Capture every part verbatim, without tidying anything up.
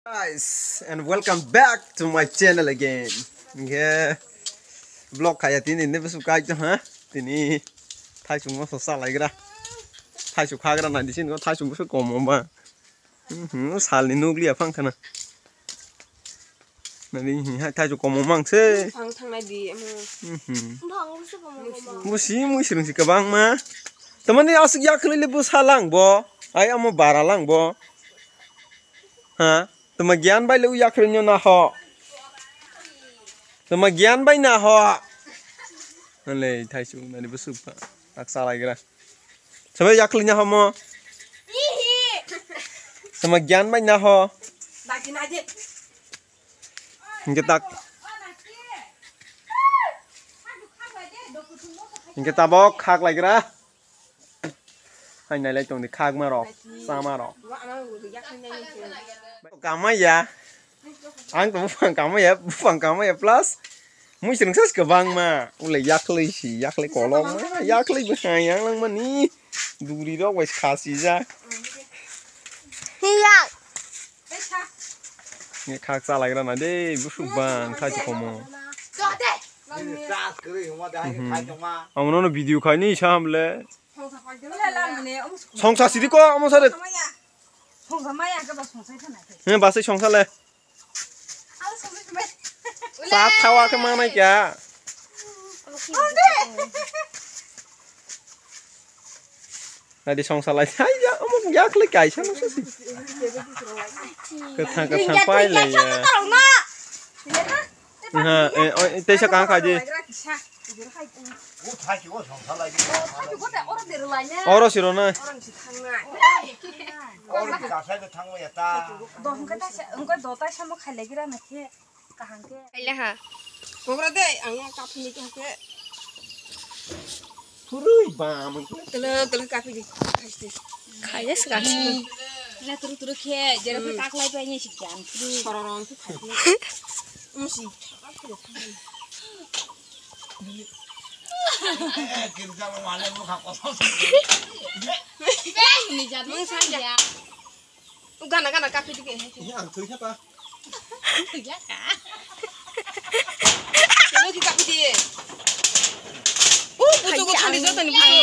Guys, and welcome back to my channel again. Hingke vlog kaya tini ne besu kai to ha. Tini thaichung mo sosa laigra. Thaichung khagra na disin ko thaichung besu kom mo ba. Mhm, salni nukliya phang khana. Nani hi hai thaichung kom mo mang se. Phang thangnai di, amo. Mhm. Phang se kom mo. Musi musi rung si kabang ma. Tamani asuk yakhli le bu salang bo. Ai amo bara lang bo. Ha? Tama gyan bai le u yakhli nyo na ho. Tama gyan bai na ho. Nale thaisu nani bu suk pa. Tak salai gra. Sabai yakhli nya ho mo. Tama gyan bai na ho. Hingke tak. Hingke tabok khak laigra. Hai nailai tongdi khakma rok, chama rok. Kamaya. Ang to bufang kamaya, bufang kamaya plus. Mui sering sas kebang ma. Ule yakli si, yakli kolok ma. Yakli bufang yang lang mani. Duri rok wais khasi ja. Hiya. Ni khak chalai gra na de, busuk bang khai komo. Amo no video khai ni sa hamle. Songsa sidi ko amo sare. He, basai songsa le. Sa thawa ke manai kya? Nadi songsa lai. Hai ya, omo yakle kaisa no sasi. Kethang kethang pai lai ya. Ha, eh, oi, teisa kang khaji. Oro siro na. Kaile ha. Kogra de, ang ya kaphini kaham ke. Purui bam. Tele, tele kaphini. Khaye sika. Na turu turu khe, jera phe kaklai pai ni sikyan. Sororong khe kaphini. Musi. Kirja lo wale lo kha kosom. Ni jat mung sang ya. Gana gana kaphidi ke. Iya, ang thoi kha ta. Thoi kha. Kamu ki kaphidi. Uh, bucu ko thani jatani bucu.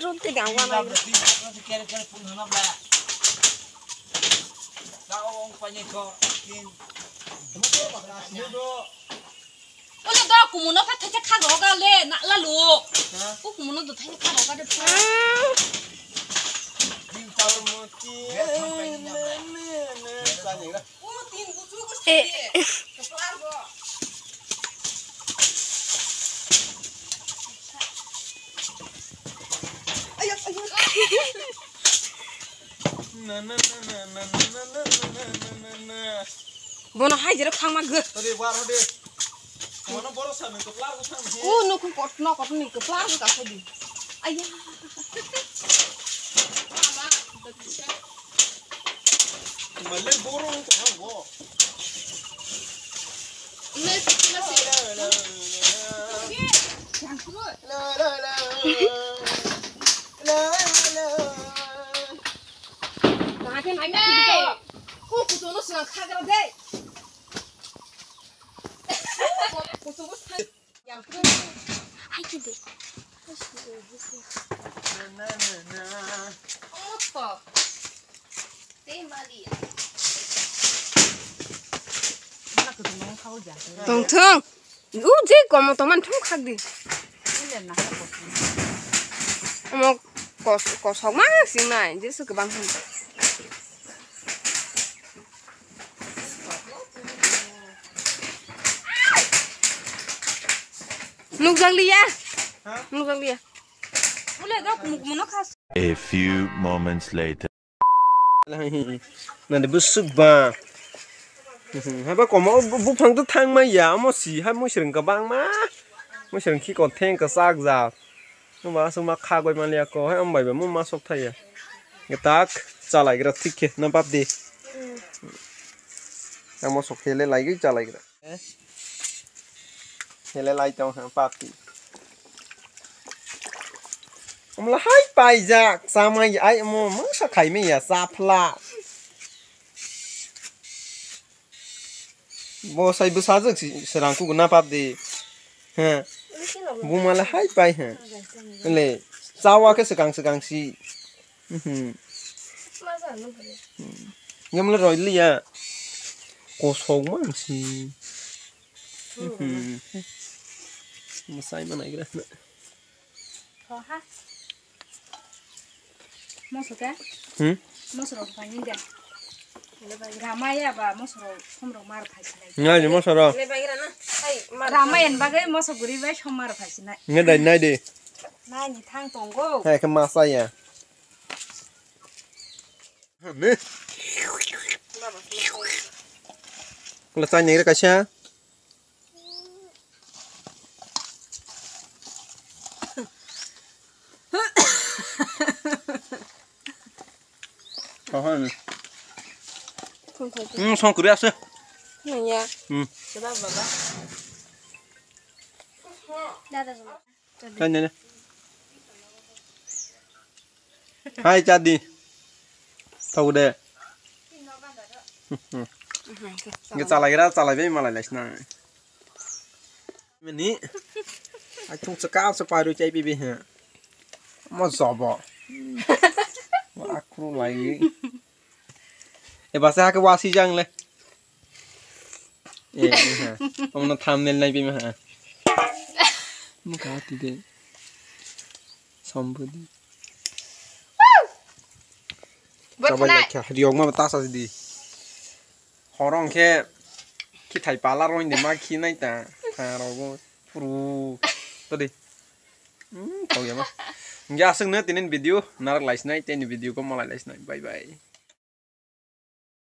Ron te dang wana. Kere kere pun hana ba. Ka ong panye ko kin. Ole do kumuno pha thaisa kha roga le na la lu. Ha? U kumuno do thaisa kha roga de pha. U tin buchu ko se. Ko ar go. Ayo, ayo. Na, na, na. Bono hai jero khangma gw. Ore, bar hode. Bono boro sa nung keplar ko sang he. U nukung kot no kot ni keplar ko kasai di. Aya. Malen boro ko ha go. Nasi, nasi. La, la, la. La, la, la. Nake, nake, kutu no sila khagra de. Kutu no sila. Hai ki de. Omo to. Te mali. Tong thung. U je komo to man thung khak di. Omo kos-, kosok ma sing nai, je su kebang hwn. Nukjak liya. Ha? Nukjak liya. Ule dok muk muno khas. A few moments later. Nani busuk ba. Haba komo bu-, buphang to thang ma ya, omo si hai muisreng kwbangma. Muisreng khi kon theng kwchak jak. Omo aswk ma kha goi man liya ko, hai omo bai ba mo ma sok thai ya. Tak chalai gra thik khe na bap de. Ang mo sok khe le lai gwi chalai gra. Hele lai tong ha pati. Amla hai paijak, chamai ai mo mangsa khaimai ya, chaphla. Bo sai bwsajwk si, swrang kugo na pap di. He. Buma le hai pai he. Le, chawa khe swkang swkang si. Mhm. Yamle roi liya. Kosok mang si. Mhm. Masai manai gra. Ho ha. Moso ke? Hmm? Moso rok pai ni de. Ramaya ba moso rok som rok mar phai sinai. Ngai ni moso rok. Ramayan bagai moso guri bai som mar phai sinai. Ngai dai nai de. Nai ni thang tongo. Hai ke masa ya. Ne. Kula chai nengre kaisa. Kaham. Hmm, song kuri ase. Ya. Hmm. Coba baba. Dada coba. Hai, nene. Hai, chadi. Tau de. Nge chalai gra, chalai bai malai lai sna. Meni. Ai thung chaka se paru chai pibi ha. Mo zobo. Wa khru lai. E basa ha ke wasi jang le. Eh, ha. Omno thumbnail nai pima ha. Mo ka ti de. Sambudi. Bo Kabai thanai. Lai kha, riyok ma ta sa di. Horong khe, khi thai pala roi de ma khi nai ta. Ha rogo. Puru. To di. Hmm, tau ya ma. Nge aswk no tinin video, narak lai sinai, tini video ko malai lai sinai. Bye bye.